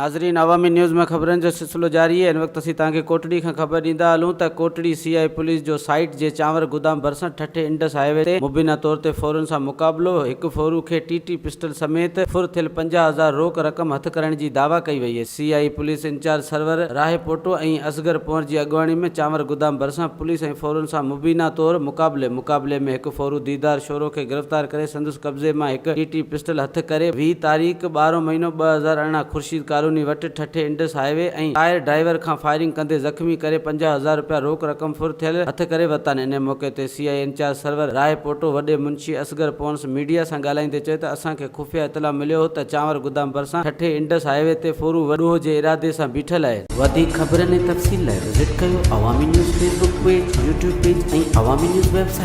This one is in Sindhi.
ناظرين عوامي نيوز ۾ خبرن جو سلسلو جاري آهي ان وقت اسين توهان کي ڪوٽڙي کان خبر ڏيندا هلون ته ڪوٽڙي سي آء پوليس جو سائيٽ جي چانور گودام ڀرسان ٺٽي انڊس هاء وي تي مبينا طور تي ڦورن سان مقابلو هڪ ڦورو کي ٽي ٽي پسٽل سميت ڦر ٿيل 50 هزار روڪ رقم هٿ ڪرڻ جي دعويٰ ڪئي وئي سي I police incharge Sarwar Rahipoto ۽ Asghar Ponhar جي اڳواڻي ۾ چانور گودام ڀرسان پوليس ۽ ڦورن سان مبينا طور مقابلي مقابلي ۾ هڪ ڦورو ديدار شورو کي گرفتار ڪري سندس قبضي مان هڪ ٽي ٽي پسٽل هٿ ڪري 20 تاريخ ٻارهون مهينو 2018 خورشيد ڪالوني وٽ Thatta Indus highway ۽ tyre driver کان فائرنگ ڪندي زخمي ڪري 50 هزار رپيا روڪ رقم ڦر ٿيل هٿ ڪري ورتا آهن انهي موقعي تي سي I incharge Sarwar Rahipoto وڏي منشي اصغر پونس ميڊيا سان ڳالهائيندي چيو ته اسان کي خفيه اطلاع مليو هو ته چانور گدام ڀرسان ٺٽي انڊس هاء وي تي ڦورو ڏوهه جي ارادي سان بيٺل آهي. وڌيڪ خبرن ۽ تفصيل لاء وزٽ ڪيو Awami news Facebook page, YouTube page ۽ Awami news website.